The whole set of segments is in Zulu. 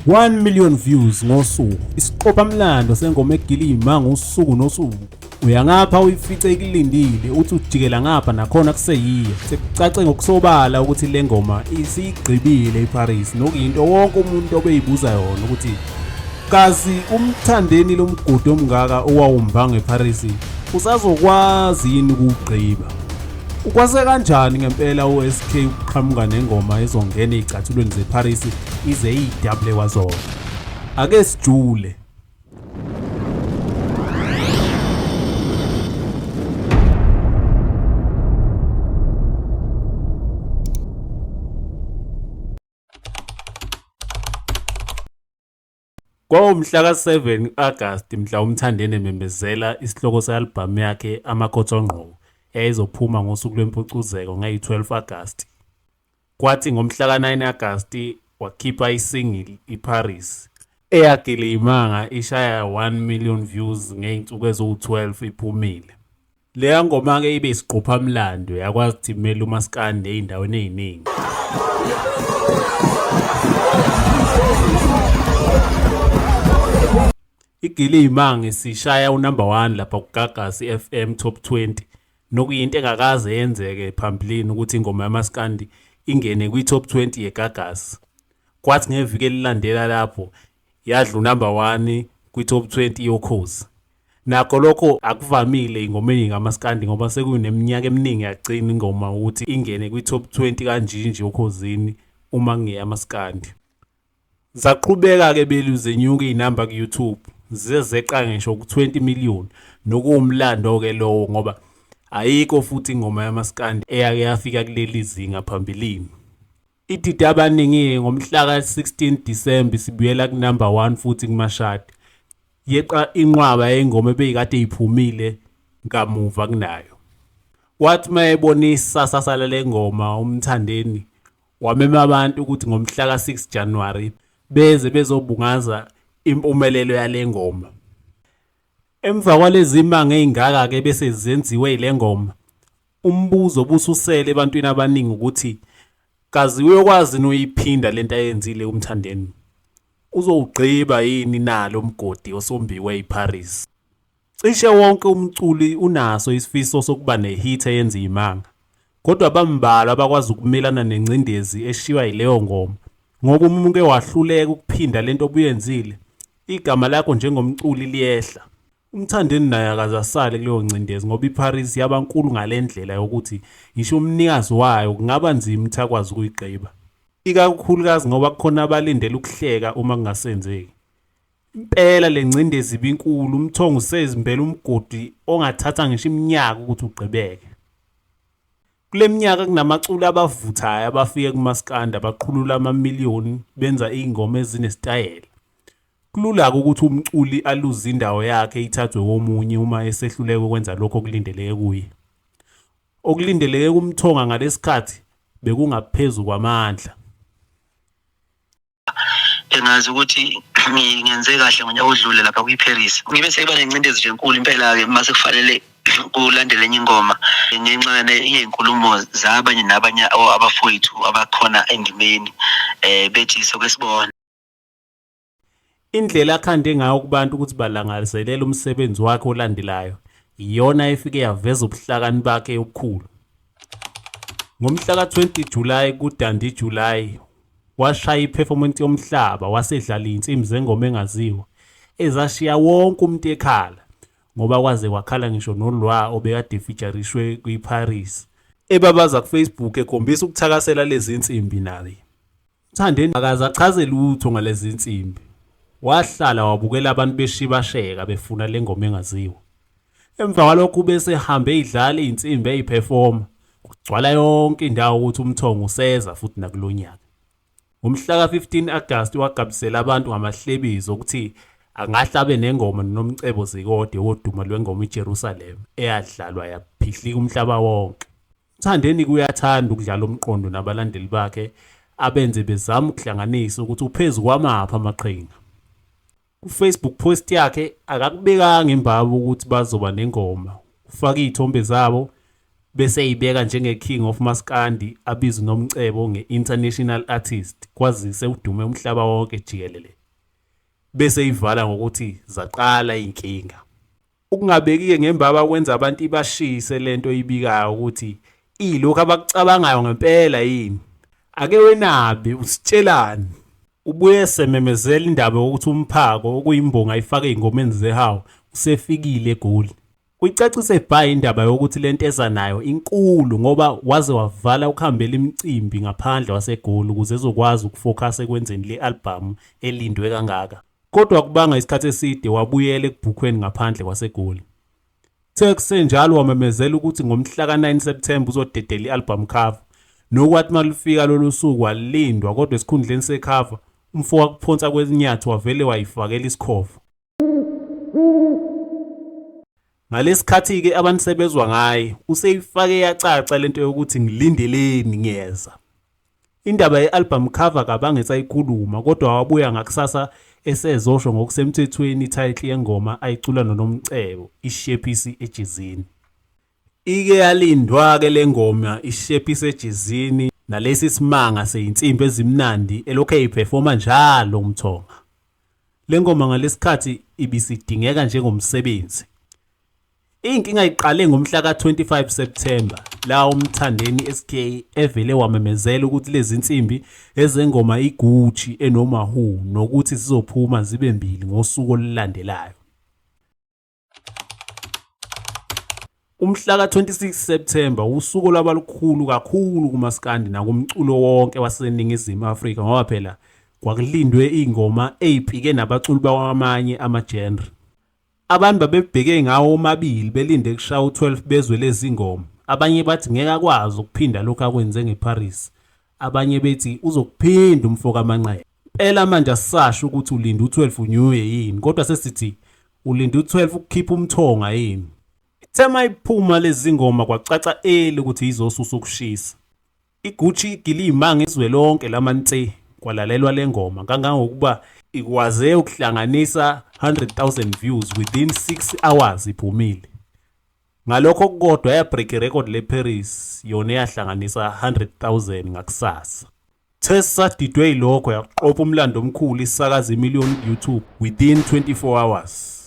1 million views ngosuku, isiqophamlando sengoma egila iy'manga usuku nosuku. Uya ngapha uyifice ikulindile, uthi ujikela ngapha nakhona kuseyiyo. Sekucace ngokusobala ukuthi le ngoma isiyigqibile iParis, nokuyinto wonke umuntu obeyibuza yona ukuthi kazi uMthandeni lo mgodi omngaka owawumba ngeParis usazokwazi yini ukuwugqiba. Ukwase kanjani ngempela uSK ukuqhamuka nengoma ezongena ey'cathulweni zeParis ize iyidabule kwazona? Ake sijule. Kwawumhla ka-7 Agasti mhla uMthandeni ememezela isihloko se-albhamu yakhe Amakhotho-Ngqoko eyayizophuma ngosuku lwempucuzeko ngeyi-12 Agasti. Kwathi ngomhla ka-9 Agasti wakhipha i-single iParis eyagila imanga ishaya 1 million views ngey'nsuku eziwu-12 iphumile. Leya ngoma-ke ibe isiqophamlando yakwazi ukuthi imele umaskandi ey'ndaweni ey'ningi. Igile iy'manga isishaya unumber one lapha kuGagasi FM Top 20 nokuyinto engakaze yenzeke phambilini ukuthi ingoma yamaskandi ingene kwi-top 20 yeGagasi. Kwathi ngeviki elilandela lapho yadla unumber one kwi-top 20 yoKhozi. Nakho lokho akuvamile ingomeni kamaskandi ngoba sekuneminyaka eminingi yagcina ingoma ukuthi ingene kwi-top 20 kanjinje oKhozini uma kungeyamaskandi. Zaqhubeka-ke belu zenyuka iy'namba ku-YouTube zize zeqa ngisho ku-20 million nokuwumlando-ke lowo ngoba ayikho futhi ingoma yamaskandi eyake yafika kuleli zinga phambilini. Idide abaningi-ke ngomhla ka-16 Disemba isibuyela kunumber 1 futhi kumashadi. Yeqa inqwaba yey'ngoma ebeyikade iphumile kamuva kunayo. Wathi uma ebona isasasa lale ngoma uMthandeni wamema abantu ukuthi ngomhla ka-6 January beze bezobungaza impumelelo yale ngoma. Emva kwalezi manga ey'ngaka-ke bese zenziwe yile ngoma, umbuzo obususele ebantwini abaningi ukuthi kazi uyokwazi yini uyiphinda lento ayenzile uMthandeni? Uzowugqiba yini na lo mgodi osombiwe yiParis? Cishe wonke umculi unaso isifiso sokuba ne-hit eyenza izimanga. Kodwa bambalwa abakwazi ukumelana nengcindezi eshiywa yileyo ngoma ngoba uma uke wahluleka ukuphinda lento obuyenzile, igama lakho njengomculi liyehla. UMthandeni naye akaze asale kuleyo ngcindezi ngoba iParis yaba nkulu ngale ndlela yokuthi ngisho umnikazi wayo kungaba nzima ukuthi akwazi ukuyigqiba. Ikakhulukazi ngoba kukhona abalindele ukuhleka uma kungasenzeki. Impela le ngcindezi ibinkulu, uMthongo usezimbela umgodi ongathatha ngisho iminyaka ukuthi ugqibeke. Kule minyaka kunamaculi abavuthayo abafike kumaskandi abaqhulula amamiliyoni benza iy'ngoma ezinesitayela. Kulula-ke ukuthi umculi aluze indawo yakhe ithathwe komunye uma esehluleka ukwenza lokho okulindeleke kuye. Okulindeleke kuMthonga ngalesikhathi bekungaphezu kwamandla. Bengazi ukuthi ngingenze kahle ngonyaka odlule lapha kwi-Paris. Ngibe sengiba nengcindezi nje enkulu impela-ke uma sekufanele kulandele enye ingoma ngenxa yey'nkulumo zabanye nabanye abafowethu abakhona endimeni um bethi soke sibone. Indlela akhande ngayo kubantu ukuthi balangazelele umsebenzi wakhe olandelayo iyona efike yaveza ubuhlakani bakhe obukhulu. Ngomhla ka-20 July kuDundee July washaya i-performance yomhlaba wasedlala iy'nsimbi zengoma engaziwa ezashiya wonke umuntu ekhala ngoba kwaze kwakhala ngisho noLwa obekade efeaturishwe kwiParis ebabaza kuFacebook ekhombisa ukuthakasela lezi nsimbi naye. Mthandeni akaze achaze lutho ngalezi nsimbi. Wahlala wabukela abantu beshibasheka befuna le ngoma engaziwa. Emva kwalokho ubese ehambe eyidlala iy'nsimbi eyiphefoma. Kugcwala yonke indawo ukuthi uMthongo useza futhi nakulo nyaka. Ngomhla ka-15 Agasti wagabisela abantu ngamahlebizo okuthi angahle abe nengoma noNomcebo Zikode wodumo lwengoma iJerusalem eyadlalwa yaphihlika umhlaba wonke. Mthandeni kuyathanda ukudlala umqondo nabalandeli bakhe abenze bezama ukuhlanganisa ukuthi uphezu kwamaphi amaqhinga. Ku-Facebook post yakhe akakubekanga imbaba ukuthi bazoba nengoma. Ufake iy'thombe zabo Bese eyibeka njenge-King of Maskandi abize uNomcebo nge-International Artist kwazise udume umhlaba wonke jikelele. Bese eyivala ngokuthi zaqala iy'nkinga. Ukungabeki-ke ngembaba kwenza abantu ibashise lento oyibikayo ukuthi iyilokhu abakucabangayo ngempela yini. Ake wenabe usitshelani? Ubuye esememezela indaba yokuthi uMphako okuyimbongi ayifake ey'ngomeni zehawu usefikile eGoli. Uyicacise bha indaba yokuthi lento eza nayo inkulu ngoba waze wavala ukuhambela imicimbi ngaphandle waseGoli ukuze ezokwazi ukufokhasa ekwenzeni le albhamu elindwe kangaka. Kodwa akubanga isikhathi eside wabuyela ekubhukhweni ngaphandle kwaseGoli. Kuthe kusenjalo wamemezela ukuthi ngomhla ka-9 September uzodedela i-album cover. Nokwathi malufika lolu suku walindwa kodwa esikhundleni sekhava umfo wakuphonsa kwezinyathi wavele wayifakela isikhova. Ngalesikhathi-ke abantu sebezwa ngaye useyifake yacaca lento yokuthi ngilindeleni ngiyeza. Indaba ye-album cover kabange esayikhuluma kodwa wabuya ngakusasa esezosho ngokusemthethweni i-title yengoma ayicula noNomcebo, Ishephisi Ejezini. Ike yalindwa-ke le ngoma Ishephisi Ejezini nalesi simanga seyinsimbi ezimnandi elokhu eyiphefoma njalo uMthonga. Le ngoma ngalesikhathi ibisidingeka njengomsebenzi. Inkinga iqale ngomhla ka-25 September la uMthandeni SK evele wamemezela ukuthi lezi nsimbi ezengoma iGucci enoMahu nokuthi zizophuma zibe mbili ngosuku olulandelayo. Umhla ka-26 September usuku olwabalukhulu kakhulu kumaskandi nakumculo wonke waseNingizimu Afrika ngoba phela kwakulindwe iy'ngoma ey'pike nabaculi bakwamanye ama-genre. Abantu babebheke ngawo omabili belinde kushaya u-12 bezwe lezi ngoma. Abanye bathi ngeke akwazi ukuphinda lokhu akwenze ngeParis. Abanye bethi uzokuphinda umfo kaManqele. Impela manje asisasho ukuthi ulinda u-12 unyuye yini kodwa sesithi ulinda u-12 ukukhipha umthonga yini. Ithe mayiphuma lezi ngoma kwacaca eli ukuthi izosusa ukushisa. IGucci igile iy'manga izwe lonke lama nse kwalalelwa le ngoma kangangokuba ikwaze ukuhlanganisa 100,000 views within 6 hours iphumile. Ngalokho okukodwa yabreak irekhodi leParis yona eyahlanganisa 100,000 ngakusasa. Tess sadidwe yilokho yaqopha umlando omkhulu isakaza imiliyoni ku-YouTube within 24 hours.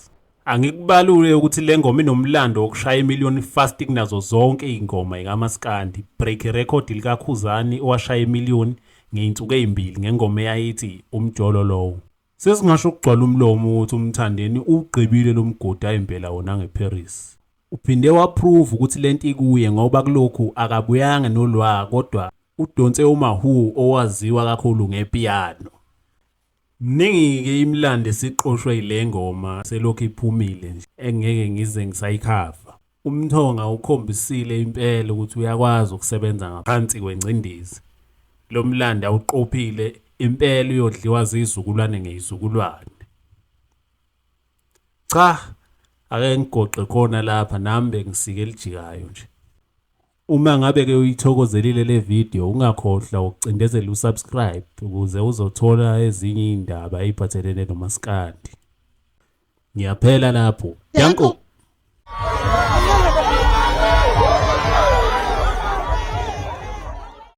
Angikubalule ukuthi le ngoma inomlando wokushaya imiliyoni fast kunazo zonke iy'ngoma yikamaskandi, break irekhodi likaKhuzani owashaya imiliyoni ngey'nsuku ey'mbili ngengoma eyayithi Umjolo Lowo. Sesingasho ukugcwala umlomo ukuthi uMthandeni uwugqibile lo mgodi ayimbela wona ngeParis. Uphinde waprove ukuthi lento ikuye ngoba kulokhu akabuyanga nolwa kodwa udonse uMawhoo owaziwa kakhulu ngepiyano. Mningi-ke imilando esiqoshwe yile ngoma selokhu iphumile nje engeke ngize ngisayikhava. UMthonga ukhombisile impela ukuthi uyakwazi ukusebenza ngaphansi kwengcindezi. Lo mlando awuqophile impela uyodliwa zizukulwane ngezizukulwane. Cha, ake ngigoqe khona lapha nami bengisike elijikayo nje. Uma ngabe-ke uyithokozelile le video ungakhohlwa ukucindezela usubscribe ukuze uzothola ezinye iy'ndaba ey'phathelene nomaskandi. Ngiyaphela lapho. Danko.